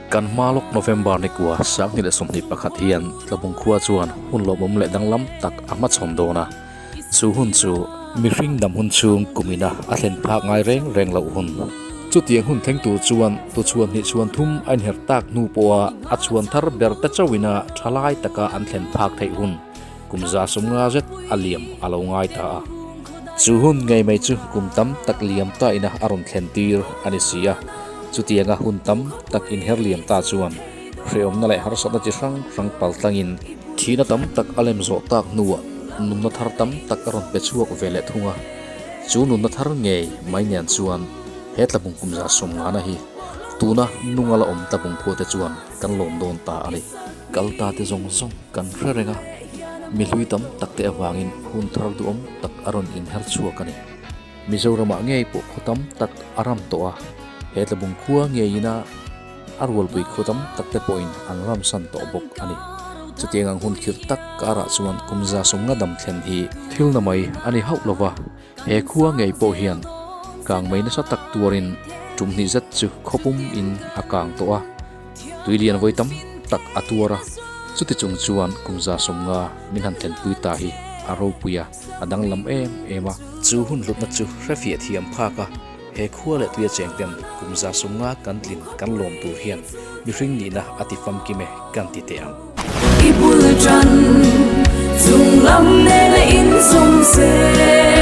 Kan hma lawk November ni kua 2021 hian Tlabung khua chuan hun lawmawm leh danglam tak a hmachhawn dawn a. Chu hun chu mihring dam hun chhung kumina a thlen phak ngai reng reng loh hun. Chutiang hun thleng tur chuan tuchhuan hnih chhuan thum a inher tak hnu pawha a chhuan thar ber te chauhina tha lai taka an thlen phak theih hun kum 150 zet a liam a lo ngai ta a. Chu hun ngei mai chu kum tam tak liam ta ina a rawn thlen tir a ni si a. Chutianga hun tam tak inher liam ta chuan hrehawmna leh harsatna chi hrang hrang pal tlangin thihna tam tak a lem zawh tak hnuah nunna thar tam tak a rawn pe chhuak ve leh thung a. Chu nunna thar ngei mai nen chuan he tlabung kum 150na hi tuna nunga la awm tlabung khuate chuan kan lawm dawn ta a ni. Kal ta te zawng zawng kan hre reng a, mi hlui tam tak te avangin hun thar duhawm tak a rawn inher chhuak a ni. Mizoramah ngei pawh khaw tam tak a ram tawh a, he tlabung khua ngeiin a a rualpui khaw tam tak te pawhin an ram san tawh bawk a ni. Chutiang ang hun khirh tak karah chuan kum 150 dam thlen hi thil na mai a ni hauh lo va, he khua ngei pawh hian kang mai nasa tak tuarin tum hnih zet chu khawpum in a kang tawh a, tui lian vawi tam tak a tuar a, chuti chung chuan kum 150 min han thlenpui ta hi a ropui a, a danglam em em a. Chu hun hlutna chu hrefiah thiam phak a. He khua leh tuia cheng ten kum 150 kan tlin kan lawm tur hian mihring nihna a ti famkim e kan ti teh ang. I bul tan chung lam nena in zawm zel.